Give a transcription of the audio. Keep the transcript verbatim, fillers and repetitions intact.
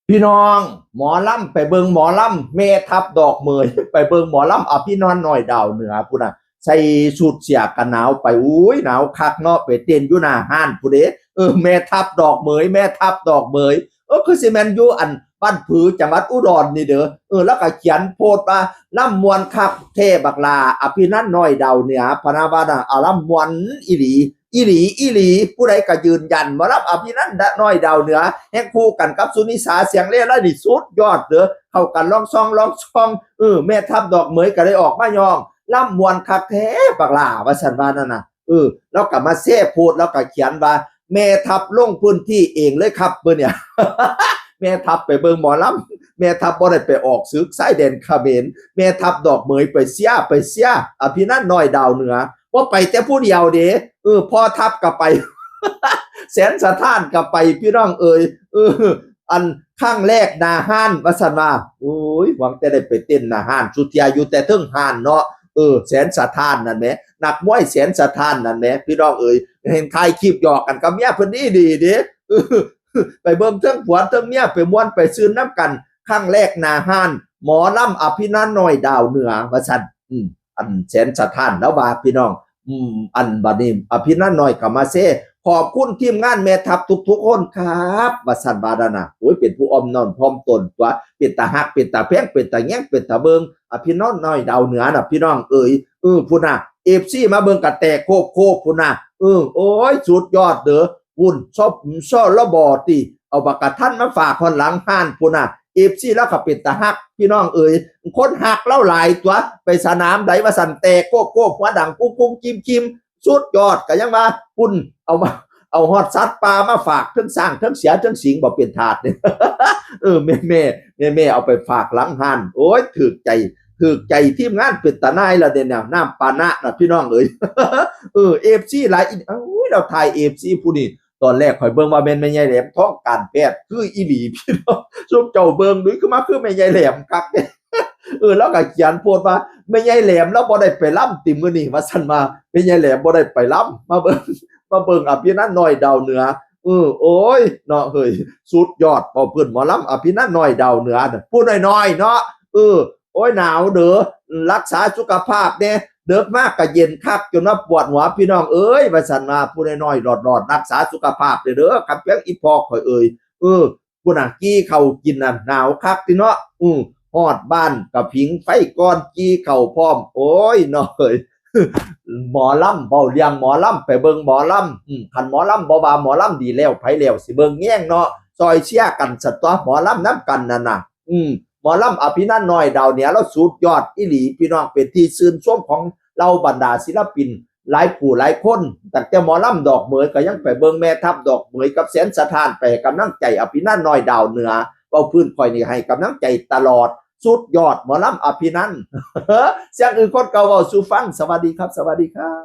พี่น้อง หมอลำ ไปเบิ่งหมอลำ แม่ทัพดอกเหมย ไปเบิ่งหมอลำอภินันท์น้อยดาวเหนือพุ้นน่ะ ใส่ชุดเสื้อกันหนาวไป อุ้ย หนาวคักเนาะ ไปเต้นอยู่หน้าห้านพุ้นเด้ เออ แม่ทัพดอกเหมย แม่ทัพดอกเหมย เออ คือสิแม่นอยู่อันบ้านผือ จังหวัดอุดรนี่เด้อ เออ แล้วก็เขียนโพสต์ว่า ลำม่วนคักแท้บักหล้า อภินันท์น้อยดาวเหนือ พะนะว่าน่ะ เอาลำม่วนอีหลี อีหลี อีหลี ผู้ใดก็ยืนยัน หมอลำอภินันท์น้อยดาวเหนือ แฮงคู่กันกับสุนิสา เสียงเล่ห์ไลนี่สุดยอดเด้อ เข้ากันลองซองลองซอง เออ แม่ทัพดอกเหมยก็ได้ออกมาย้อง ลำม่วนคักแท้บักหล้า ว่าซั่นว่านั่นน่ะ เออ แล้วก็มาแซ่โพสต์ แล้วก็เขียนว่า แม่ทัพลงพื้นที่เองเลยครับมื้อเนี่ย แม่ทัพไปเบิ่งหมอลำ แม่ทัพบ่ได้ไปออกศึกชายแดนเขมร แม่ทัพดอกเหมยไปเชียร์ ไปเชียร์ อภินันท์น้อยดาวเหนือ บ่ไปแต่ผู้เดียวเด้ เออ พ่อทัพก็ไป แสนสถานก็ไป พี่น้องเอ๋ย เออ อันครั้งแรกหน้าห้าน ว่าซั่นว่า โอ้ย หวังแต่ได้ไปเต้นหน้าห้าน สุเทียอยู่แต่เทิงห้านเนาะ เออ แสนสถานนั่นแหม นักมวยแสนสถานนั่นแหม พี่น้องเอ๋ย เห็นถ่ายคลิปหยอกกันกับเมียเพิ่นดีดีเด้ เออ ไปเบิ่งเทิงผัวเทิงเมีย ไปม่วนไปซื่นนำกัน ครั้งแรกหน้าห้าน หมอลำอภินันท์น้อยดาวเหนือ ว่าซั่น อืม อันแสนสถานแล้วว่า พี่น้อง อืม อันบัดนี้ อภินันท์น้อยก็มาแซ่ ขอบคุณทีมงานแม่ทัพทุกๆคนครับ ว่าซั่นว่านั่นน่ะ โอ้ย เป็นผู้อ่อนน้อมถ่อมตนตั๊ว เป็นตาฮัก เป็นตาแพง เป็นตาแยง เป็นตาเบิ่ง อภินันท์น้อยดาวเหนือน่ะ พี่น้องเอ๋ย เออ พุ้นน่ะ เอฟซี มาเบิ่งก็แตกโคบๆ พุ้นน่ะ เออ โอ้ย สุดยอดเด้อ พุ้น ซอ ซอ ลบอติ เอาบักกะทันมาฝากฮอดหลังห้านพุ้นน่ะ เอฟซี ลาวก็เป็นตาฮัก พี่น้องเอ๋ย คนฮักลาวหลายตั๊ว ไปสนามใดว่าซั่น แตกโคบๆ หัวดังกุ้งๆ คิมๆ สุดยอด ก็ยังว่าพุ้น เอามา เอาฮอดสัตว์ป่ามาฝาก เทิงช้าง เทิงเสือ เทิงสิงห์ บ่เป็นทาสเนี่ย เออ แม่ๆ แม่ๆ เอาไปฝากหลังห้าน โอ้ย ถืกใจ ถืกใจทีมงานเป็นตาหน่ายละเด้เนี่ย น้ำปานะน่ะ พี่น้องเอ๋ย เออ เอฟซี หลายอี เอ้ย ลาวถ่าย เอฟซี ผู้นี้ ตอนแรกข้อยเบิ่งว่าแม่นแม่ใหญ่แหลมทองการแพทย์ คืออีหลี พี่น้อง ซุมเจ้าเบิ่งดู คือมาคือแม่ใหญ่แหลมคักเด้ เออ ลาวก็เขียนโพสต์ว่า แม่ใหญ่แหลมลาวบ่ได้ไปลำติมื้อนี้ ว่าซั่นว่า แม่ใหญ่แหลมบ่ได้ไปลำ มาเบิ่ง มาเบิ่งอภินันท์น้อยดาวเหนือ เออ โอ้ย เนาะเฮ้ย สุดยอด เว้าพื้นหมอลำอภินันท์น้อยดาวเหนือน่ะ ผู้น้อยๆ เนาะ เออ โอ้ย หนาวเด้อ รักษาสุขภาพแน่ เดิกมากก็เย็นคัก จนว่าปวดหัว พี่น้องเอ๋ย ว่าซั่นว่า ผู้น้อยๆ หลอดๆ รักษาสุขภาพเด้อ เด้อ คำเพียงอีพ่อข้อยเอ๋ย เออ พุ้นน่ะ กี่เข้ากินน่ะ หนาวคักติเนาะ อือ ฮอดบ้านก็ผิงไฟก่อน กี่เข้าพร้อม โอ้ย เนาะเอ้ย หมอลำ เว้าเรื่องหมอลำ ไปเบิ่งหมอลำ อืม คันหมอลำบ่ว่าหมอลำดีแล้ว ไผแล้วสิเบิ่งแยงเนาะ ซอยเชียร์กันซั้นตั๊ว หมอลำนำกันนั่นน่ะ อืม หมอลำอภินันท์น้อยดาวเหนือ ลาวสุดยอดอีหลี พี่น้อง เป็นที่ชื่นชมของเหล่าบรรดาศิลปิน หลายผู้หลายคน ตั้งแต่หมอลำดอกเหมยก็ยังไปเบิ่ง แม่ทัพดอกเหมยกับแสนสถาน ไปให้กำลังใจอภินันท์น้อยดาวเหนือ เว้าพื้นข้อยนี่ให้กำลังใจตลอด สุดยอดหมอลำอภินันท์ เสียงอื่นคนเก่าเว้าสู่ฟัง สวัสดีครับ สวัสดีครับ